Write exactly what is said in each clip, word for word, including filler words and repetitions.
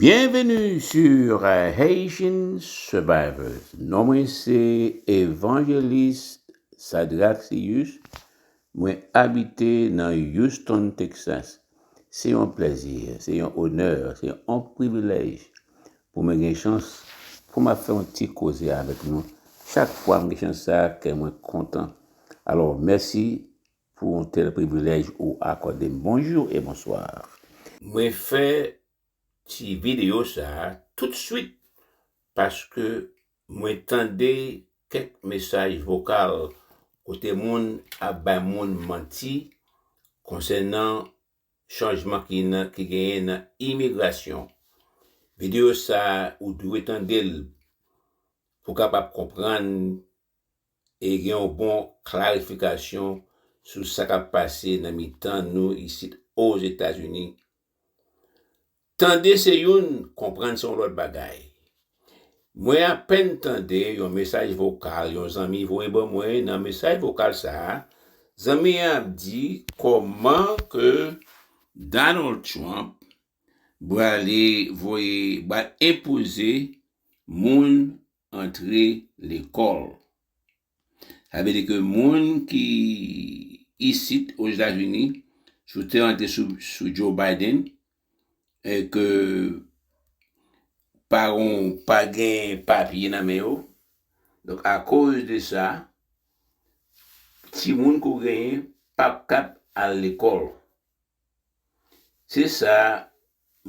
Bienvenue sur Haitian Survivors. Non mwen se Evangelist Sadraxius. Mwen abite nan Houston, Texas. Se yon plèzi, se yon onè, se yon privilèj pou mwen gen chans pou m ap fè yon ti koze avèk nou. Chak fwa m gen chans sa, kè mwen kontan. Alò, mèsi pou yon tèl privilèj ou akòde m. Bonjou e bonswa. Mwen fè ti videyo sa a toutswit paske mwen tande kèk mesaj vokal kote moun ap bay moun manti konsènan chanjman ki nan, ki genyen nan imigrasyon. Videyo sa a, ou dwe tande l pou w kapab konprann e gen yon bon klarifikasyon sou sa k ap pase nan mitan nou isit Ozetazini. Tande se youn, konprann se yon lòt bagay. Mwen apèn tande yon mesaj vokal yon zanmi voye ban mwen. Nan mesaj vokal sa a, zanmi an ap di kòman ke Donald Trump prale voye, pral enpoze moun antre lekòl. Sa vle di ke moun ki isit Ozetazini, si w te antre sou, sou Joe Biden, e ke pa gon, pa gen papye nan men yo, donk, akoz de sa, timoun ke w genyen p ap kab al lekòl. Se sa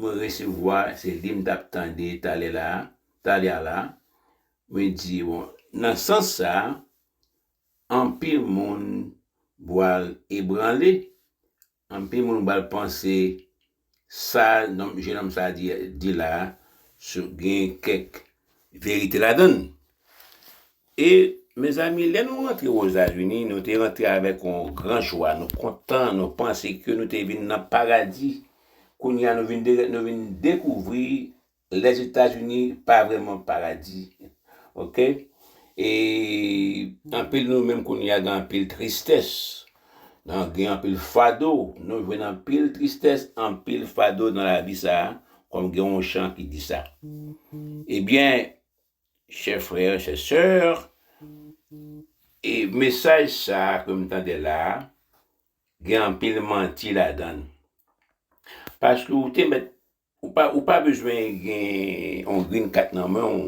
mwen resevwa, se li m t ap tande talè la, talè a la. Mwen di, bon, nan sans sa, anpil moun pral ebranle, anpil moun pral panse sa nonm, jennonm sa di, di la, sou, gen kèk verite ladan l. E, mezanmi, lè nou rantre Ozetazini, nou te rantre avèk yon gran jwa, nou kontan, nou panse ke nou te vin nan paradi. Kounye a, nou vin de-, nou vin dekouvri Lèzetazini pa vrèman paradi. Oke? E anpil nou menm kounye a gen anpil tristès. Nan gen anpil fado. Nou jwenn anpil tristès, anpil fado nan lavi sa a, kòm gen yon chan ki di sa. Ebyen, chè frè, chè sè, e mesaj sa a ke m tande la a, gen anpil manti ladan l. Paske ou te mèt, ou pa, ou pa bezwen gen yon green card nan men w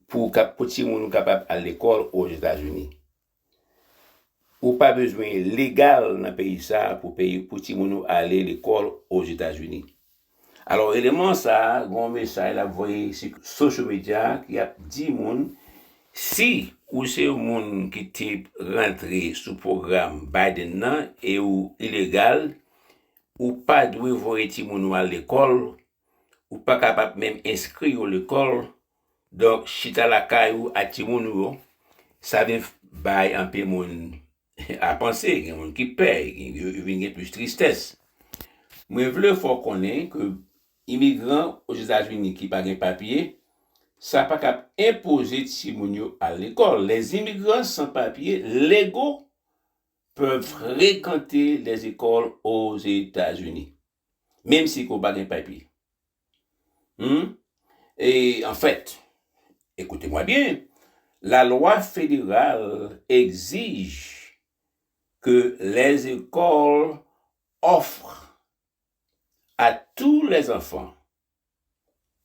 pou w kap, pou timoun ou kapab al lekòl Ozetazini. Ou pa bezwen legal nan peyi sa a pou peyi, pou timoun ou ale lekòl Ozetazini. Alò, eleman sa a, gen yon mesaj l ap voye sou social media ki ap di moun, si ou se yon moun ki te rantre sou pwogram Biden nan e ou ilegal, ou pa dwe voye timoun ou al lekòl, ou pa kapab menm enskri yo lekòl, donk chita lakay ou ak timoun ou yo, sa vin f-, bay anpil moun a panse, gen moun ki pè, gen, yo, yo vin gen plis tristès. Mwen vle fè w konnen ke imigran Ozetazini ki pa gen papye, sa pa kab enpoze timoun yo al lekòl. Les immigrants sans papiers légaux peuvent fréquenter les écoles aux États-Unis, menm si ke w pa gen papye. Hmm? Et en fait, écoutez-moi bien, la loi fédérale exige que les écoles offrent à tous les enfants,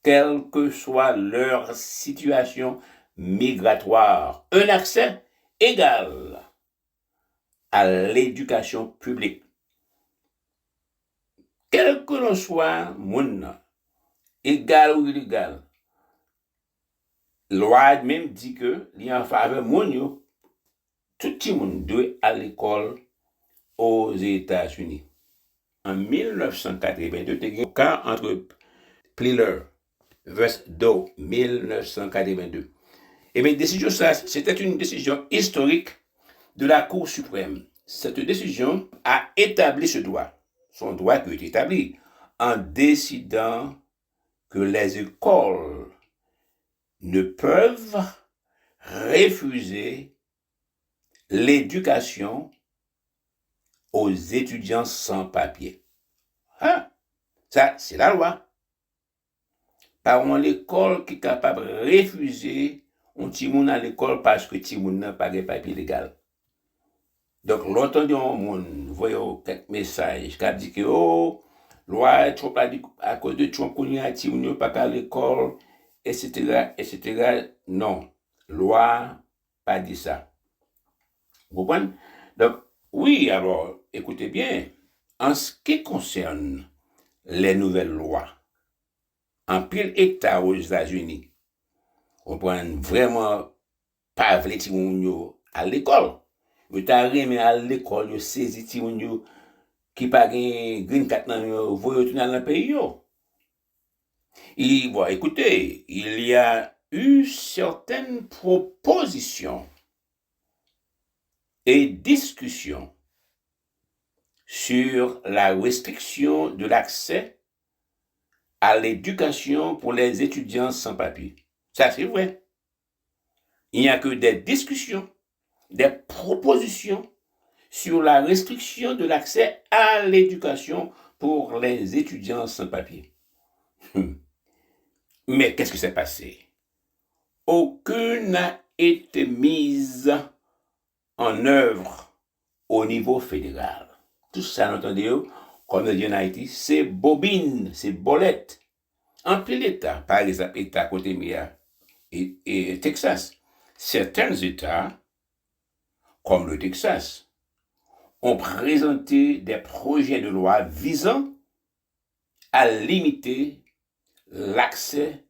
quelle que soit leur situation migratoire, un accès égal à l'éducation publique. Kèlkelanswa moun nan, egal ou ilegal, lwa a menm di ke li an favè moun yo, tout timoun dwe al lekòl Ozetazini. An mil nèf san katreven de, te gen yon ka ant Plyler vs. Doe, mil nèf san katreven de. Ebyen, desizyon sa, c'était une décision historique de la Cour suprême. Cette décision a établi ce droit, son droit qui est établi, en décidant que les écoles ne peuvent refuser l'éducation aux étudiants sans papier. Hein? Sa, se lalwa. pa yon lekòl ki kapab refize yon timoun al lekòl paske timoun nan pa gen papye legal. Donk, lè w tande yon moun voye w kèk mesaj k ap di ke, o, lwa Trump la di, akoz de Trump kounye a timoun yo pa ka al lekòl, etsetera, etsetera, non. Lwa a pa di sa. Ou konprann? Donk, wi, alò, écoutez bien, en ce qui concerne les nouvelles lois, anpil eta Ozetazini, ou konprann, vrèman pa vle timoun yo al lekòl. Yo ta renmen al lekòl, yo sezi timoun yo ki pa gen green card nan men yo, voye yo tounen al nan peyi yo. Il, bon, écoutez, il y a eu certaines propositions et discussions sur la restriction de l'accès à l'éducation pour les étudiants sans papier. Ça, c'est vrai. Il n'y a que des discussions, des propositions sur la restriction de l'accès à l'éducation pour les étudiants sans papier. Hmm. Mais qu'est-ce qui s'est passé? Aucune n'a été mise en œuvre au niveau fédéral. Tout sa nou tande yo, comme on dit en Haïti, se bobin, se bòlèt. Anpil eta, pa egzanp, eta kote m ye a, e, e Texas. Certains États, comme le Texas, ont présenté des projets de loi visant à limiter l'accès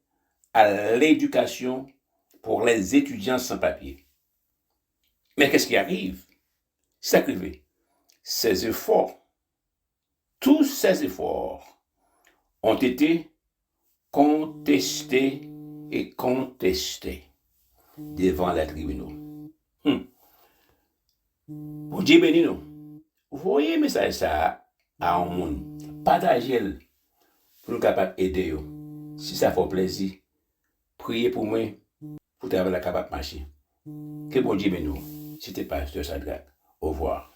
à l'éducation pour les étudiants sans papier. Mais qu'est-ce qui arrive? Sa k rive? Ces efforts, tous ces efforts ont été contestés et contestés devant les tribunaux. Hmm. Bondye beni nou. Voye mesaj sa a a yon moun. Pataje l pou nou kapab ede yo. Si sa fè w plezi, priye pou mwen, pou travay la kapab mache. Ke Bondye beni w. Se te Pastè Sadrac. Au revoir.